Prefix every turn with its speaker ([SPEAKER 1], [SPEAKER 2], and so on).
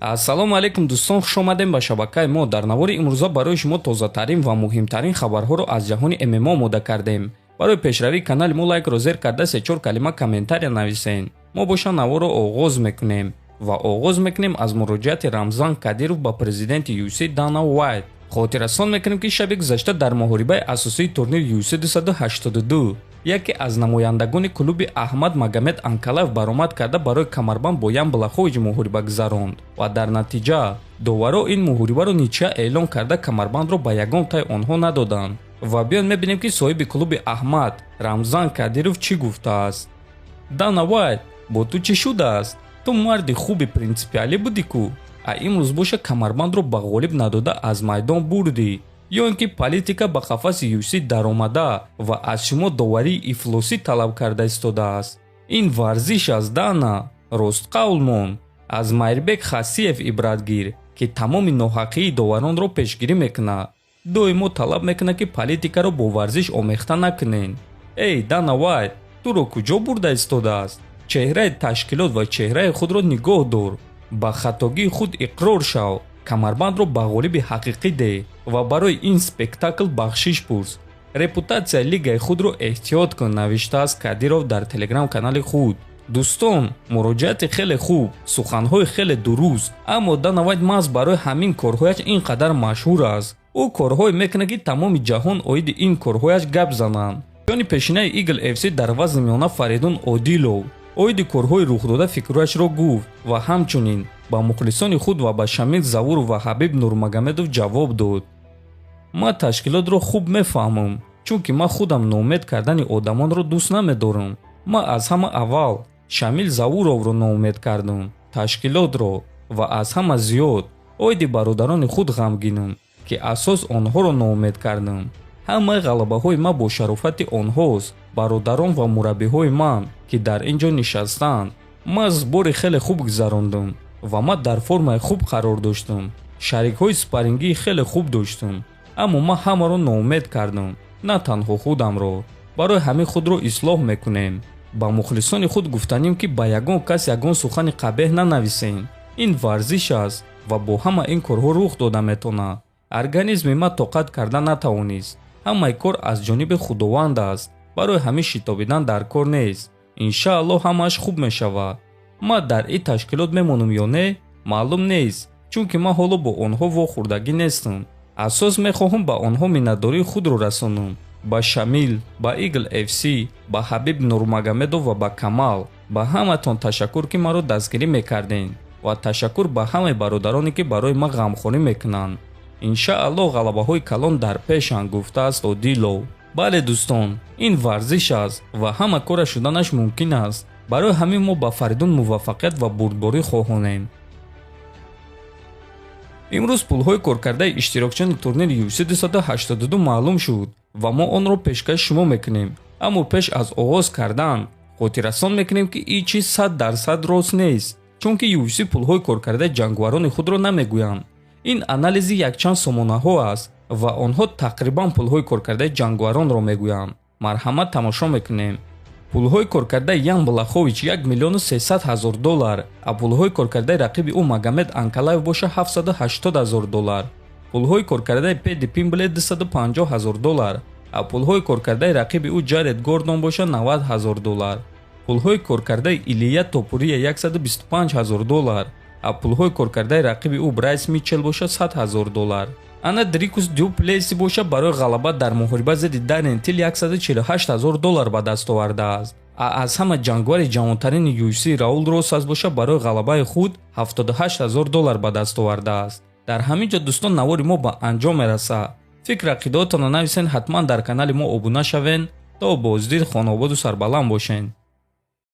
[SPEAKER 1] Ассалому алайкум, дӯстон, хуш омадем ба шабакаи мо. Дар навори имрӯза барои шумо тозатарин ва муҳимтарин хабарҳоро аз ҷаҳони ММА омода кардем. Барои пешравии канали мо лайкро зер карда, се-чор калима комментария нависен. Мо боша наворро оғоз мекунем ва оғоз мекунем аз муроҷиати Рамзан Кадиров ба президенти UFC Дана Уайт. Хотиррасон мекунем, ки шаби гузашта дар муҳорибаи асосии турнири UFC 282 яке аз намояндагони клуби Аҳмад, Магомед Анкалаев, баромад карда, барои камарбанд бо Ян Блахович муҳориба гузаронд ва дар натиҷа доваро ин муҳорибаро ничья эълон карда, камарбандро ба ягон таи онҳо надоданд. Ва биён мебинем, ки соҳиби клуби Аҳмад, Рамзан Кадиров, чӣ гуфтааст. «Дана Вайт, бо ту чӣ шудааст? Ту марди хуби принсипиалӣ будӣ ку, а имрӯз боша камарбандро ба ғолиб надода, аз майдон бурдӣ. Ё ин ки политика ба қафаси UFC даромада ва аз шумо доварии ифлосӣ талаб карда истодааст? Ин варзиш аст, Дана, ростқавл мон. Аз Майрбек Хасиев ибрат гир, ки тамоми ноҳаққии доваронро пешгирӣ мекунад, доимо талаб мекунад, ки политикаро бо варзиш омехта накунед. Эй Дана Вайт, туро куҷо бурда истодааст? Чеҳраи ташкилот ва чеҳраи худро нигоҳ дор. Ба хатогии худ иқрор шав, камарбандро ба ғолиби ҳақиқӣ деҳ ва барои ин спектакл бахшиш пурс. Репутатсияи лигаи худро эҳтиёт кун», навиштааст Кадиров дар телеграм-канали худ. Дӯстон, муроҷиати хеле хуб, суханҳои хеле дуруст, аммо Дана Вайт маҳз барои ҳамин корҳояш ин қадар машҳур аст. Ӯ корҳое мекунад, ки тамоми ҷаҳон оиди ин корҳояш гап зананд. Чемпиони пешинаи Игл FC дар вазни миёна Фаридун Одилов оиди корҳои рухдода фикрҳояшро гуфт ва ҳамчунин ба мухлисони худ ва ба Шамил Завуров ва Ҳабиб Нурмагомедов ҷавоб дод. «Ман ташкилотро хуб мефаҳмам, чунки ман худам ноумед кардани одамонро дӯст намедорам. Ман аз ҳама аввал Шамил Завуровро ноумед кардам, ташкилотро, ва аз ҳама зиёд оиди бародарони худ ғамгинам, ки асос онҳоро ноумед кардам. Ҳамаи ғалабаҳои ман бо шарофати онҳост, бародарон ва мураббиҳои ман, ки дар ин ҷо нишастаанд. Ман сбори хеле хуб гузарондам ва ман дар формаи хуб қарор доштам, шарикҳои спаррингии хеле хуб доштам, аммо ман ҳамаро ноумед кардам, на танҳо худамро. Барои ҳамин худро ислоҳ мекунем. Ба мухлисони худ гуфтанем, ки ба ягон кас ягон сухани қабеҳ нанависем. Ин варзиш аст ва бо ҳама ин корҳо рух дода метавонад. Организми ман тоқат карда натавонист. Ҳамаи кор аз ҷониби Худованд аст, барои ҳамин шитобидан дар кор нест. Иншааллоҳ, ҳамааш хуб мешавад. Ман дар ин ташкилот мемонам ё не, маълум нест, чунки ман ҳоло бо онҳо вохӯрдагӣ нестам. Асос мехоҳам ба онҳо миннатдории худро расонам: ба Шамил, ба Игл FC, ба Ҳабиб Нурмагомедов ва ба Камал. Ба ҳаматон ташаккур, ки маро дастгирӣ мекардем, ва ташаккур ба ҳамаи бародароне, ки барои ман ғамхорӣ мекунанд. Иншааллоҳ, ғалабаҳои калон дар пешанд», гуфтааст Одилов. Бале, дӯстон, ин варзиш аст ва ҳама кора шуданаш мумкин аст. Барои ҳамин мо ба Фаридун муваффақият ва бурдборӣ хоҳонем. Имрӯз пулҳои коркардаи иштирокчиёни турнири UFC 282 маълум шуд ва мо онро пешкаши шумо мекунем. Аммо пеш аз оғоз кардан хотиррасон мекунем, ки ин чиз 100% рост нест, чунки UFC пулҳои коркардаи ҷанговарони худро намегӯянд. Ин анализи якчанд сомонаҳо аст ва онҳо тақрибан пулҳои коркардаи ҷанговаронро мегӯянд. Марҳамат, тамошо мекунем. Пулҳои коркардаи Ян Блахович 1 миллиону 300 ҳазор доллар, а пулҳои коркардаи рақиби ӯ Магомед Анкалаев боша 780 ҳазор доллар. Пулҳои коркардаи Педи Пимблет 250 ҳазор доллар, а пулҳои коркардаи рақиби ӯ Ҷаред Гордон боша 90 ҳазор доллар. Пулҳои коркардаи Илия Топурия 125 ҳазор доллар, а пулҳои коркардаи рақиби ӯ Брайс Митчел боша 100 ҳазор доллар. Ана Дрикус Дюплеси боша барои ғалаба дар муҳориба зидди Дарен Тил 148 ҳазор доллар ба даст овардааст. А аз ҳама ҷанговари ҷавонтарини UFC Раул Росас боша барои ғалабаи худ 78 ҳазор доллар ба даст овардааст. Дар ҳамин ҷо, дӯстон, навори мо ба анҷом мерасад. Фикр ақидаотонро нависен, ҳатман дар канали мо обуна шавен. То боздид, хонободу сарбаланд бошен.